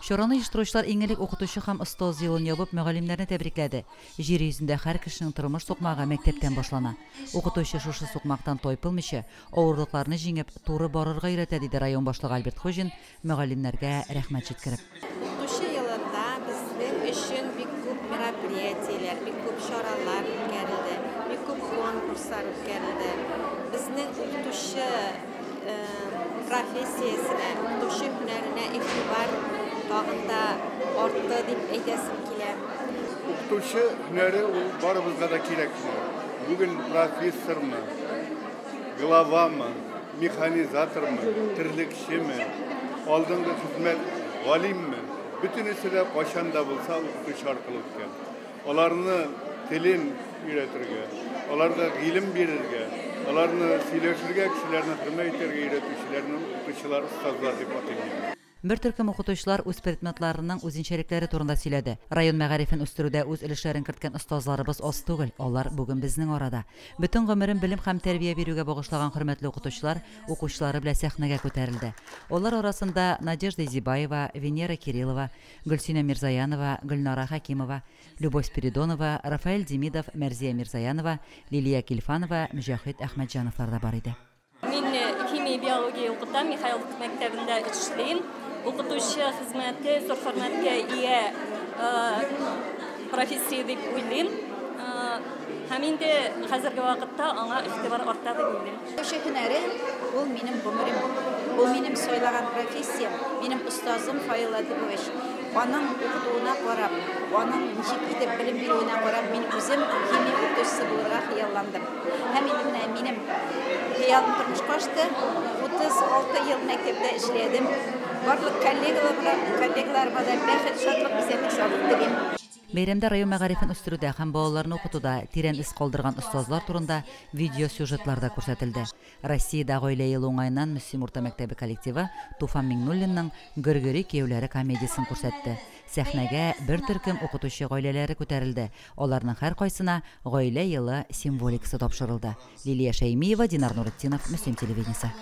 Чараны оештыручылар иң элек Укытучы һәм остаз елын ябып, мөгаллимнәрне тәбрикләде. Җир йөзендә һәр кешенең тормыш сукмагы мәктәптән башлана. Укытучы шушы сукмактан тайпылмыйча, авырлыкларны җиңеп, туры барырга өйрәтә, диде район башлыгы Альберт Хуҗин, мөгаллимнәргә рәхмәт җиткереп. Укытучы елында безнең өчен бик күп мероприятиеләр, бик күп чаралар үткәрелде, бик күп конкурслар үткәрелде. Безнең укытучы профессиясенә, укытучы һөнәренә игътибар тагын да артты дип әйтәсем килә. Укытучы һөнәре ул барыбызга да кирәк һөнәр. Бүген профессормы, главамы, механизатормы, терлекчеме, алдынгы хезмәт галимме, бөтенесе дә кайчан да булса укытучы аркылы үткән. Аларны телен өйрәтергә, аларга гыйлем бирергә, аларны сөйләшергә, кешеләрне хөрмәт итәргә өйрәтүчеләрне укытучылар, остазлар дип атыйм мин. Бер төркем укытучылар үз предметларының үзенчәлекләре турында сөйләде. Район мәгарифен үстерүдә үз өлешләрен керткән остазларыбыз аз түгел, алар бүген безнең арада. Бөтен гомерен белем һәм тәрбия бирүгә багышлаган хөрмәтле укытучылар укучылары белән сәхнәгә күтәрелде. Алар арасында Надежда Изибаева, Венера Кириллова, Гөлсинә Мирзаянова, Гөлнара Хәкимова, Любовь Спиридонова, Рафаэль Демидов, Мәрзия Мирзаянова, Лилия Килфанова, Мөҗәһит Әхмәтҗановлар да бар иде. Мин химия, биология укытам, Михайловка мәктәбендә эшлим. Укытучы хезмәте зур хөрмәткә ия профессия дип уйлыйм. Һәм инде хәзерге вакытта аңа игътибар арта дип уйлыйм. Укытучы һөнәре ул минем гомерем, ул минем сайлаган профессиям, минем остазым Фаил Латыпович. Аның укытуына карап, аның ничек итеп белем бирүенә карап, мин үзем химия укытучысы булырга хыялландым. Һәм инде менә минем хыялым тормышка ашты. 36 ел мәктәптә эшләдем. Барлык коллегаларыма да бәхет, шатлык, исәнлек, саулык телим. Бәйрәмдә район мәгарифен үстерүдә һәм балаларны укытуда тирән эз калдырган остазлар турында видеосюжетлар да күрсәтелде. Россиядә Гаилә елы уңаеннан Мөслим урта мәктәбе коллективы Туфан Миңнуллинның Гөргөри кияүләре комедиясен күрсәтте. Сәхнәгә бер төркем укытучы гаиләләре күтәрелде. Аларның һәркайсына Гаилә елы символикасы тапшырылды. Лилия Шәймиева, Динар Нуретдинов, Мөслим телевидениесе.